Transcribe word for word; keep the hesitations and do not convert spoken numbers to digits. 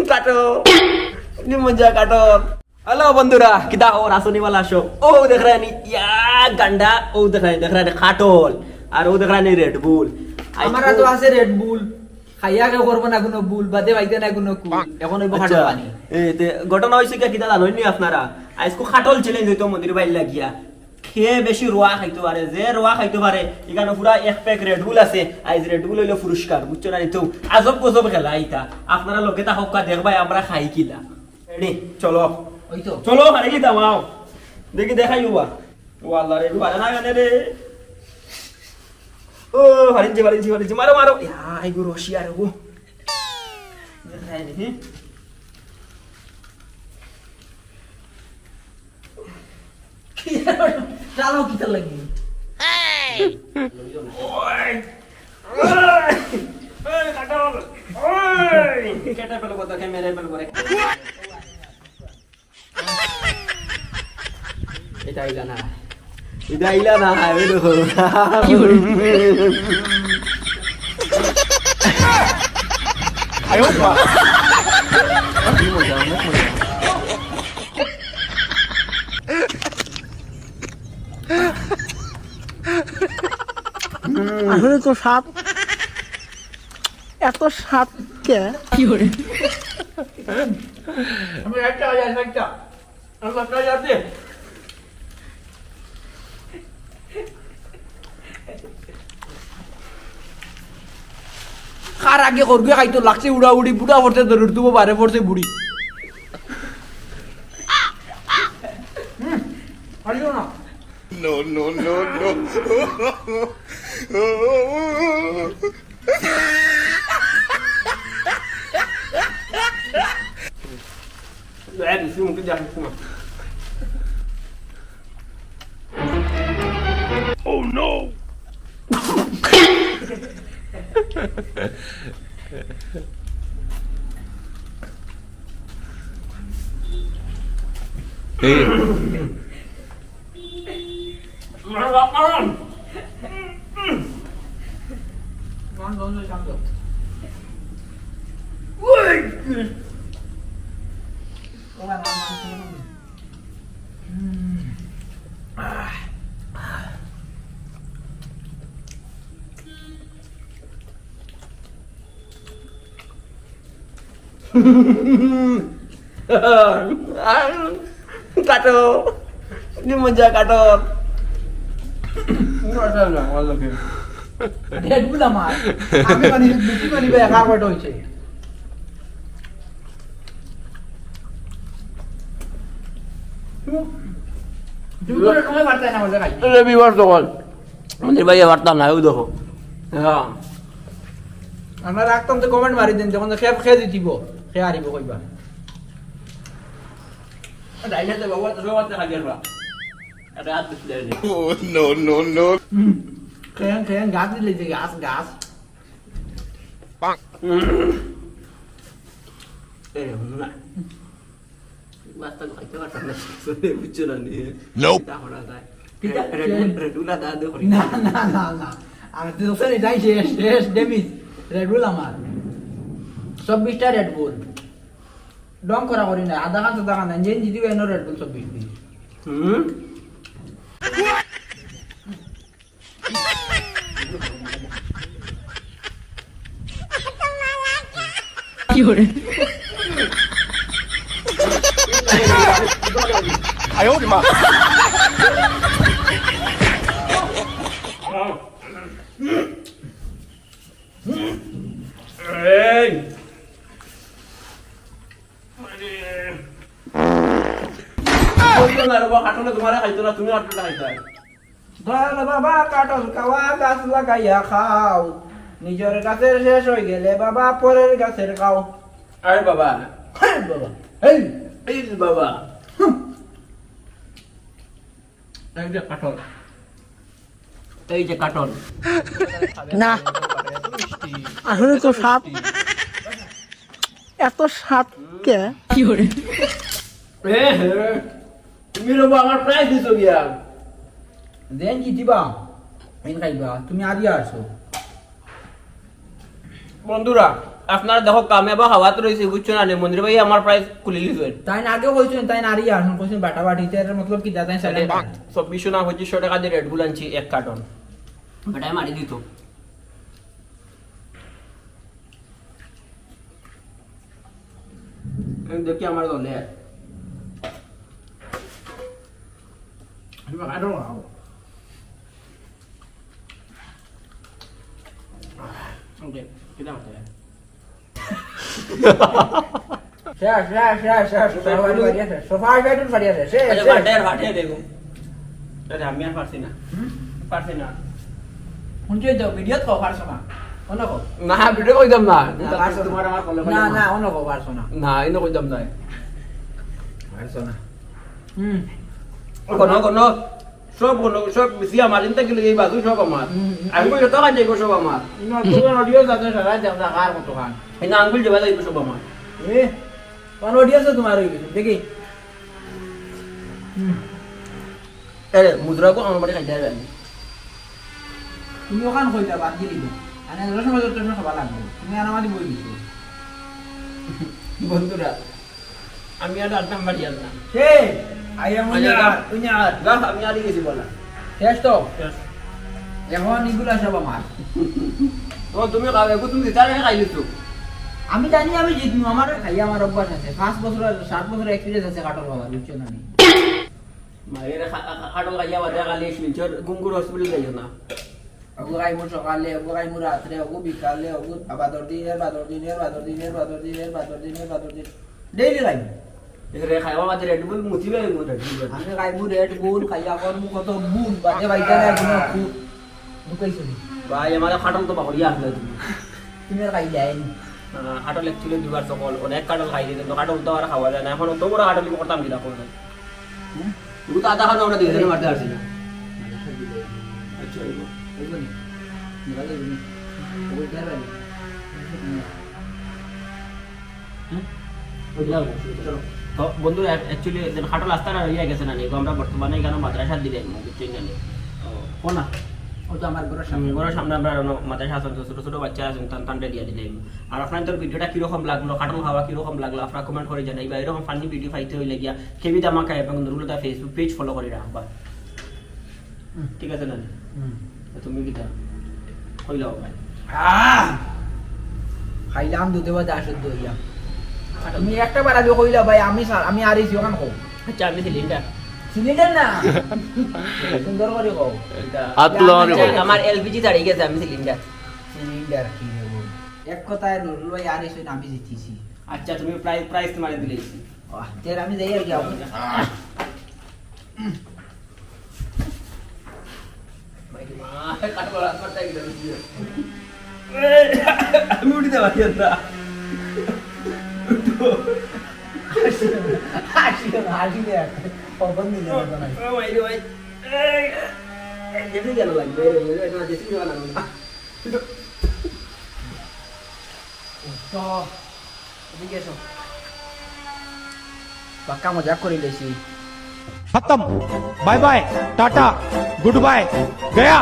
কাটো। নি মজা কাটো। হ্যালো বন্ধুরা, কিতা খবর? আছো নি ভালা আছো? ও দেখরায় নি, ইয়া গান্ডা, ও দেখরায় নি, দেখরায় নি কাটল, আর ও দেখরায় নি Red Bull। আমারা তো আছে Red Bull, খাইয়া কেউ করবো না কোনো ভুল, বাদে পাইতে না কোনো কুল। এখন অইবো আচ্ছা, কাটল পানি। এ, তে ঘটনা অইছে কি, কিতা জানইন নি আপনারা? আইজকু কাটল challenge অইতো মন্দির বাইর লাগিয়া। কে বেশি রোয়া খাইতো পারে, যে রোয়া খাইতো পারে, ইখানো পুরা এক pack Red Bull আছে, আইজ Red Bull অইলো পুরস্কার, বুঝছো না নি? তো আজব গজব খেলা ইতা, আপনারা লগে থাকউক্কা, দেখবায় আমরা খাই কিলা। Ready? চলো। ওই তো। চলো, হারে কি দামাও। দেখি, দেখাই হবা। ও আল্লাহ রে, পারে না কেনে রে। ও, পারিছি, পারিছি, পারিছি। মারো, মারো। ইয়া, এই গো, রশি আর গো। দেখাই দেখি। চালাও কিতা লাগি? ওই। ওই, ওই, কাটল। ওই, কেটে ফেলবো তোকে, মেরে ফেলবো রে। এটা আইলা না। এটা আইলা না, ওই দেখো। আসলে তো সাপ, এত সাপ কে? আমি একটা, আর একটা। কার আগে করবে খাইতো লাগছে উড়াউড়ি, বুড়া পড়ছে দরুর তুবো বারে পড়ছে বুড়ি। হুম, খাইও না। No, no, no, no. Oh no! এই কাটো। নি মজা কাটো। Red Bull আমার। আমি মানে, বেশি মানে ভাই, একা কয়টা হইছে। দুপুরের সময় বাড়তে না হলে খাই। রে বিবার দোকান। মন্দির ভাই বার্তা নাই, ওই দেখো। হ্যাঁ। আমরা রাখতাম তো comment মারি দিন, যখন খেয়ে, খেয়ে দিতিব, খেয়ে হারিব কইবা। ডাইলে তো বাবা, তো সবার তো খাইবার বা। আরে, আর দিস লেগে। Oh, no, no, no. হুম। খেয়ে, খেয়ে গাছ দিলে যে গাছ, গাছ। এই, হুম। মাছ তো খাইতে পারতাম না, বুঝছো না নি? Nope. এটা হলো তাই। কিতা? Red Bull, Red Bull আদা আদা করি। না, না, না, না। আমি তো দেখছি এটাই শেষ, শেষ, ডেমিস। Red Bull আমার। চব্বিশটা Red Bull। ঢং করা করি না, আধা খান, আধা খান, যে জিতবে এনে Red Bull চব্বিশ দিন। হুম? এই! বলতো না রে বাবা, কাটলে তোমারে খাইতো না, তুমি কাটলে খাইতায়। ধর বাবা কাটল খাওয়া, গাছ লাগাইয়া খাও। নিজর গাছের শেষ হই গেলে বাবা পরের গাছের খাও। আরে বাবা। হেই বাবা। হেই। এই বাবা। হুম। এই যে কাটল। এই যে কাটল। না। আসলে তো সাপ। এত সাপ কে? এ হে, তুমি রে বাবা, আমার prize দিছো গিয়া। দেন কি দিবা? এন খাইবা, তুমি আরিয়া আছো। বন্ধুরা, আপনারা দেখো, কামে বা খাওয়াত রইছি, বুঝছো না নি? মন্দির ভাই আমার প্রাইস খুলি লিছইন। তাইন আগে কইছইন, তাইন আরি আর কইছইন বাটা বাটি, তে এর মতলব কিতা? তাইন আরে, সালাম বাটা। চব্বিশশো না পঁচিশশো টাকা দিয়া Red Bull আনছি এক কার্টন। বেটায় মারি দিত। আমি দেখি আমার দলে। এবার আরো খাও। ওকে, কিতা করতে? শেষ, শেষ, শেষ, শেষ। সোফা ফাটি আছে, সোফা ফাটি আছে, শেষ, আচ্ছা, শেষ। ফাটে আর ফাটে দেখো। আরে, আমি আর পারছি না। হুম? পারছি না। শুনছি তো, ভিডিওত কও, পারছো না। অন্য কও। না, ভিডিও কইতাম না। না, পারছো না। তোমার আমার কলে না, না, অন্য কও, পারছো না। না, ইনো কইতাম না। পারছো না। হুম। কোনো, কোনো, সব কোনো, সব বেশি আমার, ইনতা গেলে এই বাজু সব আমার। হুম, হুম। আমি কই, "তো কাজে গো সব আমার।" ইনো তো কোনো অডিয়েন্স আছে, সারা দেখ না, কার কত খান। এই না, আঙ্গুল জেবা যাইব সব আমার। এ, কোনো অডিয়েন্স তোমার হয়ে গেছে, দেখি। হুম। আরে, মুদ্রা কো আমার বাড়ি খাইতে হবে আমি। তুমি ওখান কইতা বাদ দিয়ে দিবে। আর এগারো সময় যত সময় খাবার লাগবে। তুমি আর আমাদের বই দিছো। বন্ধুরা, আমি আর আট নাম্বার ইয়ার না। সে, I am I am winner, winner. না, আমি আর গেছি বলা। শেষ তো? শেষ। এখন এগুলা সব আমার। ও, তুমি খাবে, তুমি জিতার আগে খাই লিছো। আমি জানি আমি জিতমু, আমার খাইয়া আমার অভ্যাস আছে। পাঁচ বছর, সাত বছর এক্সপিরিয়েন্স আছে কাঠল খাওয়ার, বুঝছো না নি? মায়ের খা-, খা-, কাঠল খাইয়া বাদে খালি শিলচর গুঙ্গুর হসপিটাল যাইও না। ওগু খাইমু সকালে, ওগু খাইমু রাত্রে, ওগু বিকালে, ওগু বাদর দিন, এর বাদর দিন, এর বাদর দিন, এর বাদর দিন, এর বাদর দিন, এর বাদর দিন। ডেইলি খাইমু। এরে খাইবা বাদে Red Bull মুতি লইমু, Red Bull। আমি খাইমু Red Bull, খাইয়া করমু কত বুল, বাদে বাইতে না কোনো খুব। ঢুকাইছো নি? ভাই, আমার কাঠল তো বাকরিয়া আসলে তুমি। তুমি আর খাইলে আইনি। আহ, কাঠল actually দুবার সকল, অনেক কাঠল খাই দিই, কিন্তু কাঠল তো আর খাওয়া যায় না। এখন অত বড় কাঠল করতাম কিনা, করতাম। হুম? তুমি তো আধা খানো আমরা দুইজনে মারতে পারছি না। আচ্ছা, অইব। অইব নি? নিবা যাইব নি? ওই যাবে নি? হুম? বুঝলাম। চলো। তো বন্ধু, এক-, actually, যেন কাঠল আস্তা না রইয়া গেছে না নি? আমরা বর্তমানে এখানে মাদ্রাসা দিলে, বুঝছেন না নি? ও, কোনা? ও তো আমার ঘরের সামনে। হুম, ঘরের সামনে আমরা অন্য মাদ্রাসা আছেন, তো ছোট ছোট বাচ্চা আছেন, তান, তানরে দিয়া দিলে। আর আপনার তোর ভিডিওটা কিরকম লাগলো, কাঠল খাওয়া কিরকম লাগলো, আপনারা comment করে জানাইবা। এরকম ফানি ভিডিও পাইতে হইলে গিয়া কেবি ধামাকা এবং নুরুল হুদা Facebook পেজ ফলো করে রাখবা। হুম। ঠিক আছে না? হুম। তো তুমি কিতা কইলাও ভাই? আহ! খাইলাম দুধে ভাজা আসুদ্ধ হইয়া। আর তুমি একটা বার আগে কইলা ভাই, আমি সা-, আমি আর এই ওখান কও। আচ্ছা, আমি সিলিন্ডার। সিলিন্ডার না। সুন্দর করে কও। এটা আত লওয়ার আচ্ছা, কও। আমার এলপিজি দাঁড়িয়ে গেছে, আমি সিলিন্ডার। সিলিন্ডার কি নেব? এক কথায় নুরুল ভাই আর এসে আমি জিতেছি। আচ্ছা, তুমি প্রাইজ, প্রাইজ তোমারে দিলেছি। আহ, তের আমি যাই আর কি, আহ। আমি উঠি দেওয়া যায় না। উঠো। হাসি, হাসি, হাসি দেখ। পবন নিয়ে যাবে তো নাই। ও ভাই রে ভাই। এই, এই, যেতে গেল লাগবে, এই, এই, এই, যেতে গেল লাগবে। উঠো। তো, এদিকে এসো। পাক্কা মজা করি লইছি। खत्म। Bye bye, tata, good bye, गया।